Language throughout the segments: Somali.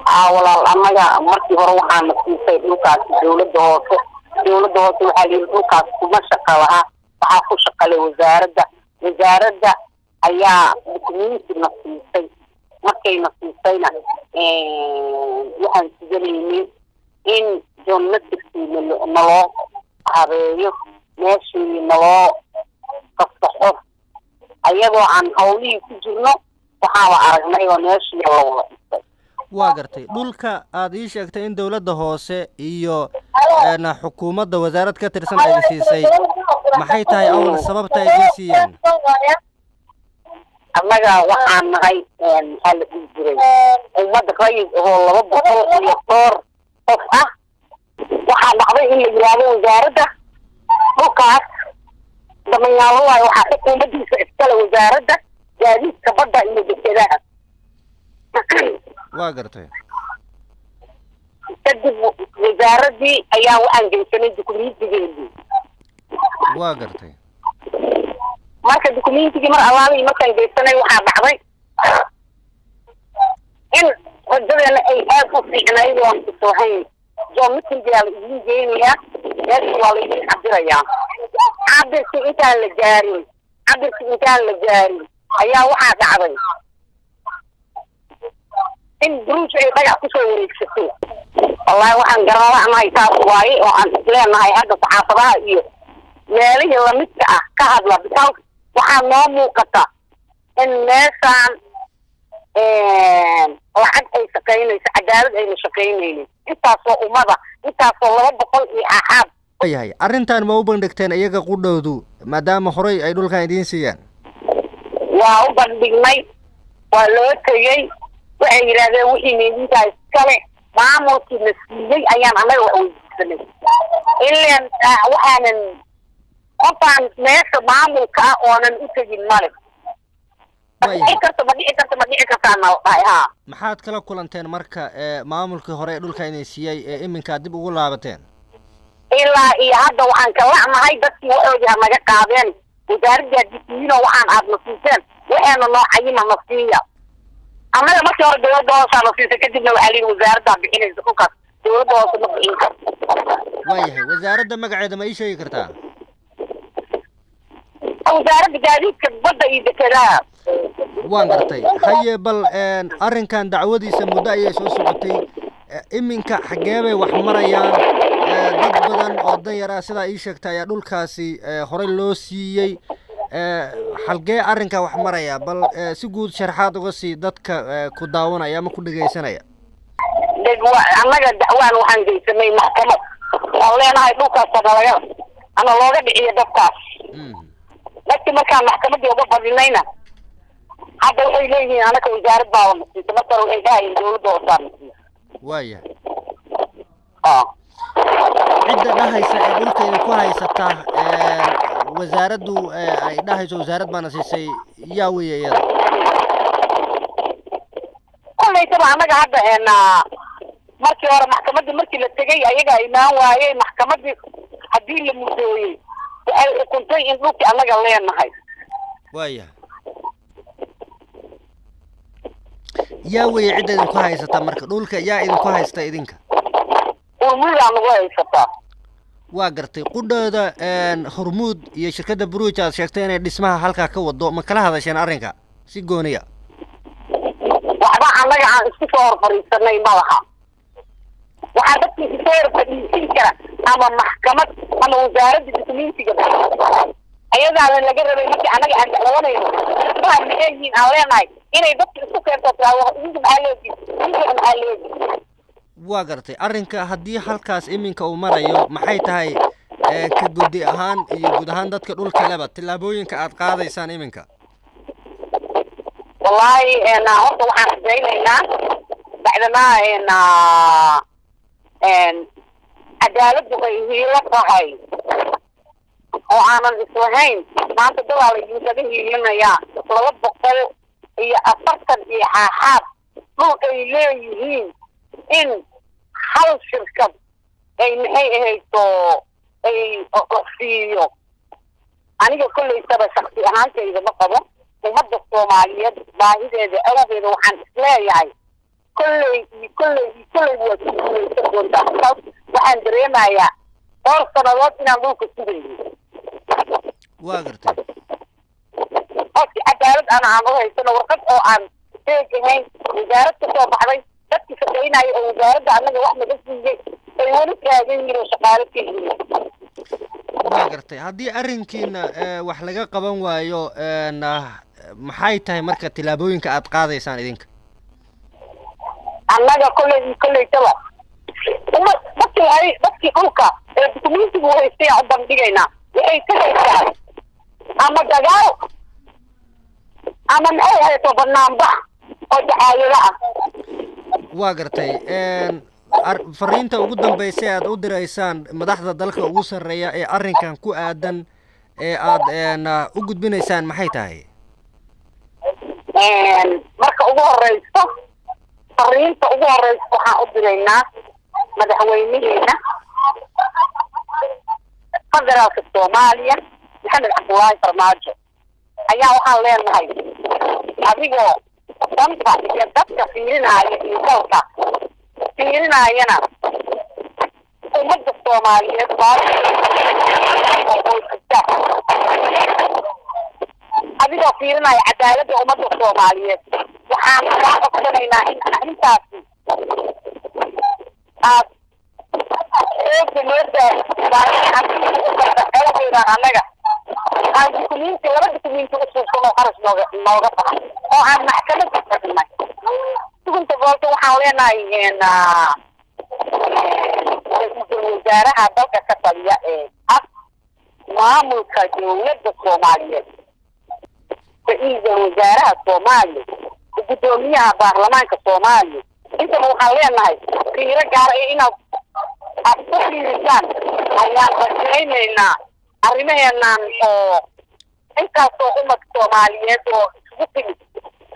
Walaal, annaga markii hore waxaana siisay dhulkaasi dowladda hoose. Dowladda hoose waxaa layidhi dhulkaas kuma shaqa laha, waxaa ku shaqalay wasaaradda. Wasaaradda ayaa dukumenti na siisay. Markayna siisayna, waxaan suganaynay in geometricii naloo habeeyo, meeshii naloo fasaxo. Ayadoo aan hawlihii ku jirno, waxaaba aragnay oo meeshii la wada dhisay. Waa gartay. Dhulka aad ii sheegtay in dowladda hoose iyo xukuumadda wasaarad ka tirsan ay siisay, maxay tahay awal sababta ay idiin siiyeen? Annaga waxaan nahay, maxaa la dhihi jiray, ummad rayid oo 200 iyo dhowr qof ah. Waxaa dhacday in la yidhaahdo wasaaradda dhulkaas damanyaalo waayo, waxaa xukuumaddiisa iskale Wasaaradda Gaadiidka Badda iyo Dekedaha. Waa gartay. Kadib wasaaraddii ayaa waxaan geysanay dukumentigeedii. Waa gartay. Marka dukumentigii mar allaalihii markaan geysanay, waxaa dhacday in rajadeena ay aad u fiicnayd oon islahayn geometrigaa la idin geynayaa, meesha waa la idin cabirayaa. Cabirkii intaan la gaarin ayaa waxaa dhacday in buruuj ay dhagax kusoo wareegsato. Wallahi, waxaan garanla'nahay taas waaye oo aan isleenahay hadda saxaafadaha iyo meelihii lamidka ah ka hadla, because waxaa noo muuqata in meeshaan lacag ay shaqaynayso, cadaalad ayna shaqaynaynin. Intaasoo ummada, intaasoo 200 iyo axaab. Yahay, arrintan ma u bandhigteen iyaga qudhoodu, maadaama horey ay dhulkan idiin siiyeen? Waa u bandhignay, waa loo tegey. Waxay yidhahdeen wixii idinkaa iskale. Maamulkii na siiyey ayaan annaga wax weydiisanay, ilaan waxaanan qofaan meesha maamulka ah oonan u tegin male. Ma dhici karto, ma dhici karto, ma dhici kartaa nala dhahay haa. Maxaad kala kulanteen marka maamulkii hore ee dhulka idin siiyey ee iminkaa dib ugu laabateen? Ilaa iyo hadda waxaan ka la'nahay dadkii waxoodii ha naga qaadeen. Wasaaraddaa disiyiinoo waxaan aad na siiseen, waxeena noo cayima na siiya. Annaga markii hore dowladda hoosaa na siisay, kadibna waxaa layidhi wasaaraddaa bixinaysa dhulkaas, dowladda hoose ma bixin karto. Waayahay, wasaaradda magaceeda ma ii sheegi kartaa? Wasaaradda Gaadiidka Badda iyo Dekedaha. Waan gartay. Haye, bal arrinkan dacwadiisa muddo ayay soo socotay. Iminka xaggee bay wax marayaan? Dad badan oo danyar ah, sidaa ii sheegtay, ayaa dhulkaasi horey loo siiyey. Xalgee arrinka wax maraya? Bal si guud sharxaad uga sii dadka ku daawanaya ama ku dhegaysanaya. Degwa annaga dacwaan waxaan geysanay maxkamad. Waan leenahay dhulkaas nalaga ana looga dhiciyo dadkaas. Dadki markaan maxkamaddii uga badinayna, hadda waxay leeyihiin anaka wasaarad baaba na siisa. Marka hore waxay dhahayeen dowladda hoosaa na siisa. Waayahay. Cidda dhahaysa ee dhulka idinku haysata, wasaaraddu ay dhahayso wasaarad baana siisay, yaa weeye iyada? Kollaytaba annaga hadda markii hore maxkamaddii markii la tegay, ayagaa imaan waayey. Maxkamaddii haddii la mudooyey, waxay xukuntay in dhulkii annaga leenahay. Waayahay, yaa weeye cidda idinku haysata marka dhulka? Yaa idinku haysta idinka? Hormuudaa nagu haysataa. Waa gartay. Qudhooda Hormuud iyo shirkadda Buruuj aad sheegtay inay dhismaha halkaa ka wado, ma kala hadasheen arrinka si gooniya? Waxba annaga aan isku soo hor fadhiisanay ma laha. Waxaa dadka isku soo hor fadhiisin kara ama maxkamad ama wasaaradda dukumentiga ayadaana laga rabay. Markii annaga aan dacwoonayno, dhismaha maxay yihiin aan leenahay, inay dadka isku keento, tiraa idinka maxaa leediin, idinka maxaa leediin. Waa gartay. Arrinka haddii halkaas iminka uu marayo, maxay tahay ka guddi ahaan iyo guud ahaan dadka dhulka leba tillaabooyinka aad qaadaysaan iminka? Wallaahi, horta waxaan rajaynaynaa bacdamaa cadaaladdu ay hiilo tahay oo aanan islahayn maanta dadaa la idinkaga hiilinayaa. 240 iyo xaaxaad dhul ay leeyihiin in hal shirkad ay maxay ahayto ay siiyo, aniga kollaytaba shaksi ahaantayda ma qabo. Ummadda Soomaaliyeed baahideeda awgeeda waxaan isleeyahay kolley iyo Kolley kolley waa ku guuleysan doontaa. Waxaan dareemayaa dhowr sannadood inaan dhulka sugayno. Waa gartay. Oo si cadaalad ana aan u haysano warqad oo aan feeg ahayn, wasaarad ka soo baxday, dadki shaqaynaya oo wasaaradda annaga wax naga siiyey ay weli taagan yihiin oo shaqaale ka yihiin. Waa gartay. Haddii arrinkiina wax laga qaban waayo, maxay tahay marka tillaabooyinka aad qaadaysaan idinka? Annaga kolley kolleytaba uma dadkii hay dadkii dhulka ee dukumentigu haystay aan u bandhigaynaa. Waxay ka haystaan ama dagaal ama maxay hayto banaanbax oo dacaayado ah. Waa gartay. Fariinta ugu dambeysay aad u diraysaan madaxda dalka ugu sarreeya ee arrinkan ku aadan ee aad u gudbinaysaan maxay tahay? Marka ugu horeyso, fariinta ugu horeyso waxaan u diraynaa madaxweynaheena federaalka Soomaaliya, Maxamed Cabdullaahi Farmaajo, ayaa waxaan leenahay adigoo danta iyo dadka fiirinaya iyo dalka fiirinaayana ummadda Soomaaliyeed baaqoysata, adigoo fiirinaya cadaaladda ummadda Soomaaliyeed, waxaan kaa codsanaynaa in arrintaasi aad xooga noo saarxeeladeedaan annaga aan dukumiinti, laba dukumiinti u suubsano, kharash nooga baxay oo aan maxkamad ku tagnay. Sugunta goolta waxaan leenahay ra-iisul wasaaraha dalka ka taliya ee ah maamulka dowladda Soomaaliyeed, ra-iisul wasaaraha Soomaaliya, guddoomiyaha baarlamaanka Soomaaliya, intaba waxaan leenahay fiiro gaar ah inaad aad ku fiirisaan ayaan rajaynaynaa arrimaheenaan oo intaasoo ummad Soomaaliyeed oo isugu timid.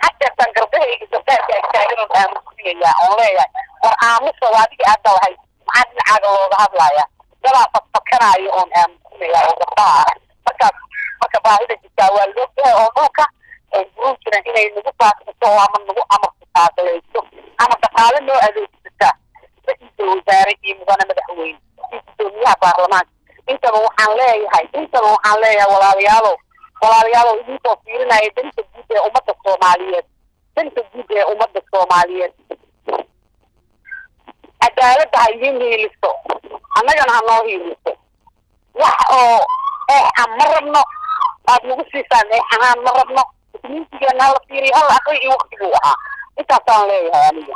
Hadeertaan garbahayga gabdhaha taagan oon aamusinayaa oon leeyahay, war aamusa, waa adiga aada lahayd, maxaa dhinacaaga looga hadlayaa? Dabaa fadfakanaayo oon aamusinaya oo gabdhaha ah. Markaas marka baahida jirtaa waa loogyahay oo dhulka guruujina inay nagu faasiso ama nagu amarku taaqleyso ama dhaqaale noo adeegsataa. Ra-iisul wasaare iyo mudane madaxweyne iyo guddoomiyaha baarlamaanka intaba waxaan leeyahay, walaalayaalow, walaalayaalow, idinkoo fiirinaya danta guud ee ummadda Soomaaliyeed, danta guud ee ummadda Soomaaliyeed, cadaaladda ha idiin hiiliso, annagana ha noo hiiliso. Wax oo eex ma rabno aad nagu siisaan, eex ahaan ma rabno. Dukumentigeena hala fiiriyo, hala aqri iyo waktiguu ahaa. Intaasaan leeyahay aniga.